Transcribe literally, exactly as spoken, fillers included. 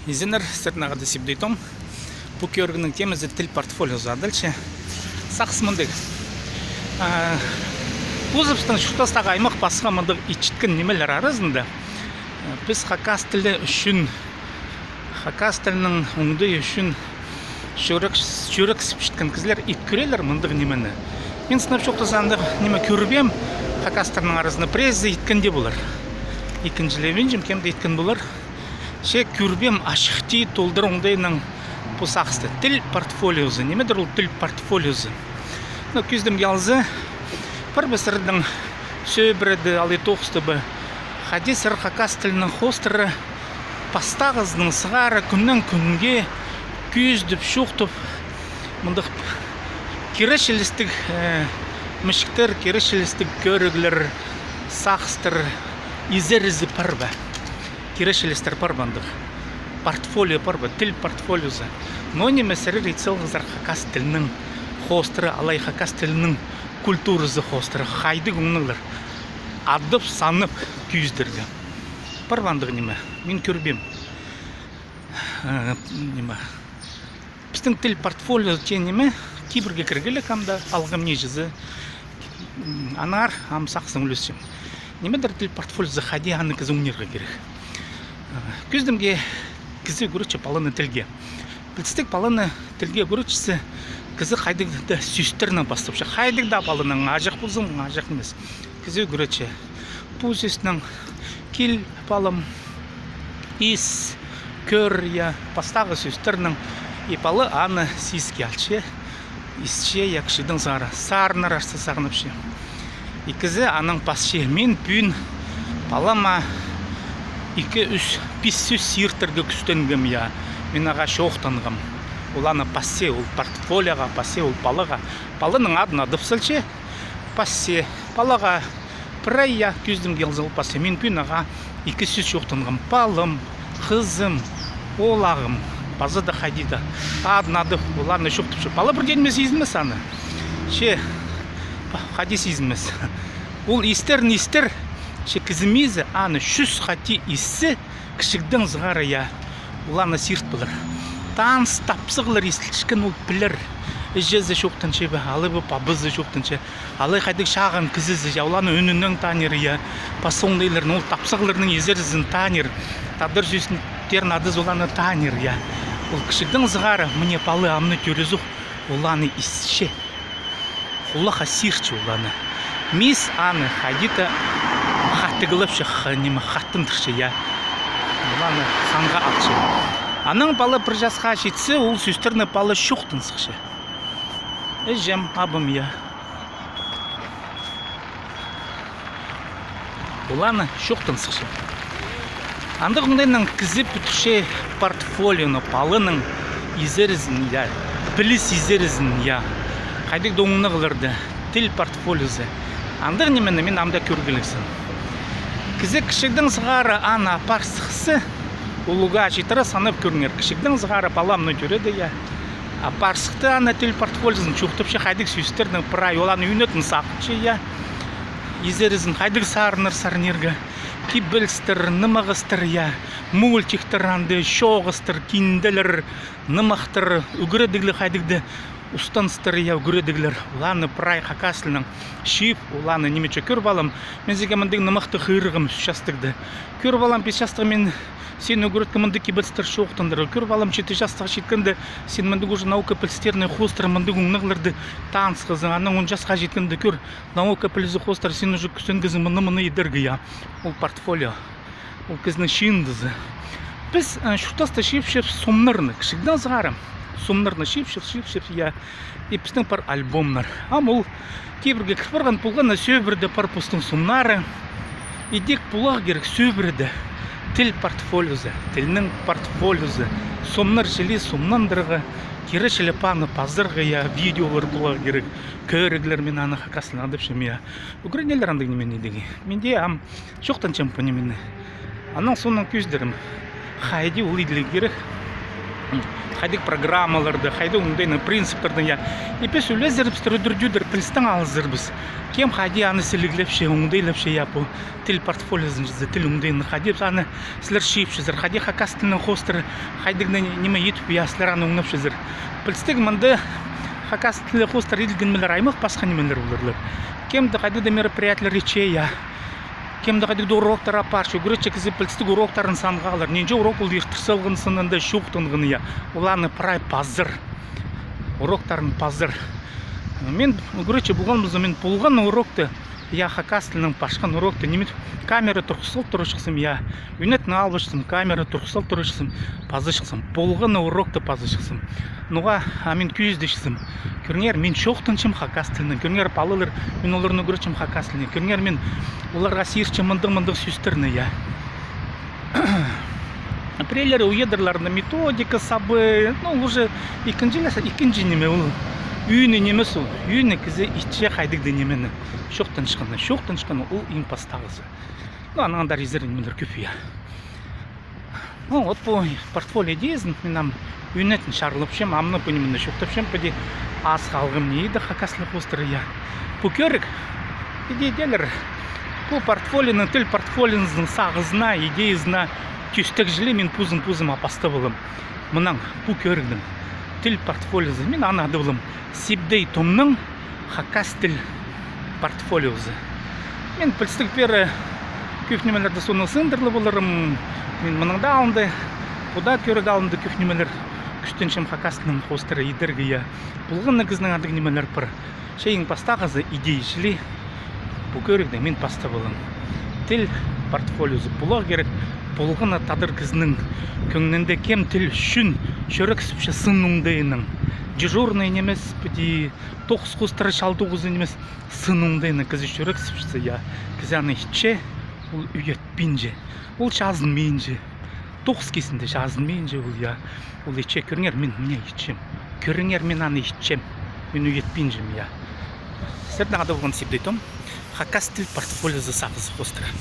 Изеннер, сірернең хада Сибдей Том. Пу кӧрігнің темазы тіл портфолиозы адалча. Сағыс мындағ. А, позыбыстың чуртастағы аймах пасха мындағ итчеткен нимелер аразында, а, піс хакас тілі ӱчӱн, хакас тілінің оңдайы ӱчӱн чӱрек-, чӱрексіпчеткен кізілер ит кӧрерлер мындағ нимені. Мин сынап чоохтазам, андағ ниме кӧрбеем, хакастарның аразында пірезі иткен дее полар. Ікінҷілебинчем, кем-де иткен полар. Че кӧрбеем ачыхти толдыра оңдайнаң пу сағысты. Тіл портфолиозы. Нимедір ол тіл портфолиозы? Ну, кӧзідімге алза, пір піс сірернең сӧбіреде алай тоғыстабыс, хайди сірер хакас тілінің хоостыра пастағызынаң сығара кӱннең кӱнге кӧзідіп, чоохтап, мындағ киречілістіг, э, мічіктер, киречілістіг кӧріглер, сағыстар, изерізі пар ба? Киречілістер пар ба андағ? Портфолио пар ба? Тіл портфолиозы. Но ниме сірер ит салғазар хакас тілінің хоостыра, алай хакас тілінің культуразы хоостыра? Хайдағ оңнағлар? Адап, санап кӧзідерге. Пар ба андағ ниме? Мин кӧрбеем. Э, ниме? Пістің тіл портфолио теен ниме кибірге кіргіліг, ам даа алғам ни чізе. М, аннаңар ам сағыснаң ӱлесчем. Нимедір тіл портфолиозы, хайди аны кізі оңнирға кирек? Э, кӧзідімге, кізі ӱгретче паланы тілге. Пілдістіг, паланы тілге ӱгретчезің, кізі хайдағ даа сӧстернең пастапча. Хайдағ даа паланың, аҷах ползын, аҷах нимес. Кізі ӱгретче. Пу сӧснең: кил, палам, ис, кӧр, я, пастағы сӧстернең. И пала аны сизіп алча, исче, я, кічігдең сығара. Сарнар, арса сарнапча. И кізі анаң пасча. Мин пӱӱн палама ікі, ӱс, пис сӧс сиртерге кӱстенгем, я. Мин ағаа чоохтанғам. Ол аны пасча, ол портфолиоға пасча, ол палаға. Паланың адын адап салча. Пасча. Палаға прай, я, кӧзідімге алза, ол пасча. Мин пӱӱн ағаа ікі сӧс чоохтанғам: палам, хызым, оолағым, паза даа хайди даа. Адын адап, ол аны чоохтапча. Пала пірдее ниме сизінмес аны. Че, па-, хайди сизінмес. Ол истерін истер, че кізі миизі аны чӱс хати исче, кічігдең сығара, я. Ол аны сирт полар. Таныс тапсағлар истілчеткен ол пілер. Іҷезі чоохтанча ба, алай ба пабазы чоохтанча, алай хайдағ чағын кізізі, я, ол аны ӱнінең танир, я. Пас оңдайларын, ол тапсағларның изерізін танир. Тадар сӧстернің адазы, ол аны танир, я. Ол кічігдең сығара, мына пала ам на тӧрезі, ол аны исче. Хулахха сирче ол аны. Мис аны хайди-да хатығлапча, ха-, ниме, хаттандырча, я. Ол аны санға алча. Анаң пала пір часха читсе, ол сӧстерні пала чоохтан сыхча. Іҷем, абам, я. Ол аны чоохтан сыхча. Андағ оңдайнаң кізі пӱдірче портфолионы, паланың изерізін, я, піліс изерізін, я. Хайдағ даа оңнағларды, тіл портфолиозы. Андағ нимені мин ам даа кӧргілігзім. Кізі кічігдең сығара аны апар сыхса, улуғ читіре санап кӧріңер. Кічігдең сығара пала ам на тӧреде, я. Апар сыхты аны, тіл портфолиозын чоохтапча, хайдағ сӧстернең прай, ол аны ӱнетін сағынча, я. Изерізін хайдағ сарыннар сарнирға. Кибелістер, нымағыстар, я, мультиктер, андағ чооғыстар, кинделер, нымахтар, ӱгредігліг хайдағ даа устаныстар, я, ӱгредіглер. Ол аны прай хакас тілінең чыып, ол аны ниме че кӧр, палам. Мин сиге мындағ нымахты хығырғам ӱс частығда. Кӧр, палам, пис частығ, мин сині ӱгреткем, мындағ кибелістер чоохтандырарға. Кӧр, палам, читі частығ читкенде, син мындағ уже наука пілістернең хоостыра мындағ оңнағларды танысхазың. Анаң он частығ читкенде, кӧр, наука пілізі хоостыра син уже кӱстенгезің мыны-мыны идерге, я. Ол портфолио. Ол кізінің чыындызы. Піс, э, чуртаста чыыпчабыс сомнарны, кічігдең сығара. Сомнарны чыыпчабыс, чыыпчабыс, я. И пістің пар альбомнар. Ам ол кибірге кір парған полған на, сӧбіреде пар постың сомнары. Идӧк поларға кирек сӧбіреде тіл портфолиозы, тілнің портфолиозы. Сомнар чіли сомнандырарға, кире чіли паны пазарға, я, видеолар поларға кирек. Кӧріглер, мин аны хакас тілінең адапчам, я. Ӱгренерлер андағ нимені идерге. Мин дее ам чоохтанчам пу нимені. Анаң соонаң кӧзідерім, хайди ол иділерге кирек. хайдағ программаларны, хайдағ оңдайнаң принциптерні, я. И піс ӱлезербіс, тӧрдірдір, пілістең алызарбыс. Кем хайди аны сіліглепче, оңдайлапча, я, пу тіл портфолиозын чізе, тіл оңдайын хайди аны сілер чыыпчазар, хайди хакас тілінең хоостыра, хайдағ-да ниме итіп, я, сілер аны оңнапчазар. Пілістіг мында хакас тілі хоостыра иділген нимелер аймах пасха нимелер поларлар. Кем-де хайдағ-да мероприятиелер итче, я. Кем-де хайдағ-да уроктар апарча, ӱгретче кізі пілістіг уроктарын санға алар. Нинҷе урок ол иртір салған сынында чоохтанған, я. Ол аны прай пазар. Уроктарын пазар. Мин ӱгретчі полған ползам, мин полған урокты, я, хакас тілінең пасчатхан урокты, ниме, камера турғыс сал турчатсам, я. Ӱнетін алыбысчам, камера турғыс сал турчатсам, пазарчам, полған урокты пазарчам. Ноға, а мин кӧзідіпчем. Кӧріңер, мин чоохтанчам хакас тілінең. Кӧріңер, палалар, мин оларны ӱгретчем хакас тілінең. Кӧріңер, мин оларға сірчем мындағ-мындағ сӧстерні, я. Пірелері уйадырлар на методика сабы, ну, уже ікінҷілес, ікінҷі ниме ол. Ӧӧні нимес ол. Ӧӧні кізі итче хайдағ-да нимені. Чоохтанчатханы, чоохтанчатханы ол иң пастағызы. Ну, анаң андар изер нимелер кӧп, я. Ну, вот пу портфолио идеязын мин ам ӱнетін чарлапчам, амды пу ниме чоохтапчам, піди ас халғым ниме иді хакас тілі хоостыра, я. Пу кӧрік, піди идеялар, пу портфолионың, тіл портфолионың сағызына, идеязына тӧстегҷілі мин позым-позыма пастап алам. Мынаң, пу кӧріктің тіл портфолиозы, мин аны адап алам Сибдей Томның хакас тіл портфолиозы. Мин пілістіг пеер кӧп нимелерні соонаң сындырлап поларым. Мин мының даа алнында, пу даа кӧрік алнында кӧп нимелер кӱстенчем хакас тілінең хоостыра идерге, я. Полған на кізінің андағ нимелер пар. Че иң пастағызы идея чіли пу кӧрікті мин пастап алам. Тіл портфолиозы поларға кирек, полған на тадар кізінің кӧңнінде, кем тіл ӱчӱн чӱрексіпче сын оңдайынаң. Дежурный нимес, піди тоғыс хоостыра чал тоғызы нимес, сын оңдайынаң кізі чӱрексіпче, я, кізі аны итче, ол ӱйетпинче, ол чазынминча. Тоғыс кизінде чазынминча ол, я. Ол итче, кӧріңер, мин мына итчем. Кӧріңер, мин аны итчем. Мин ӱйетпинчем, я. Сірернең адап алған Сибдей Том, хакас тіл портфолиозы сағызы хоостыра.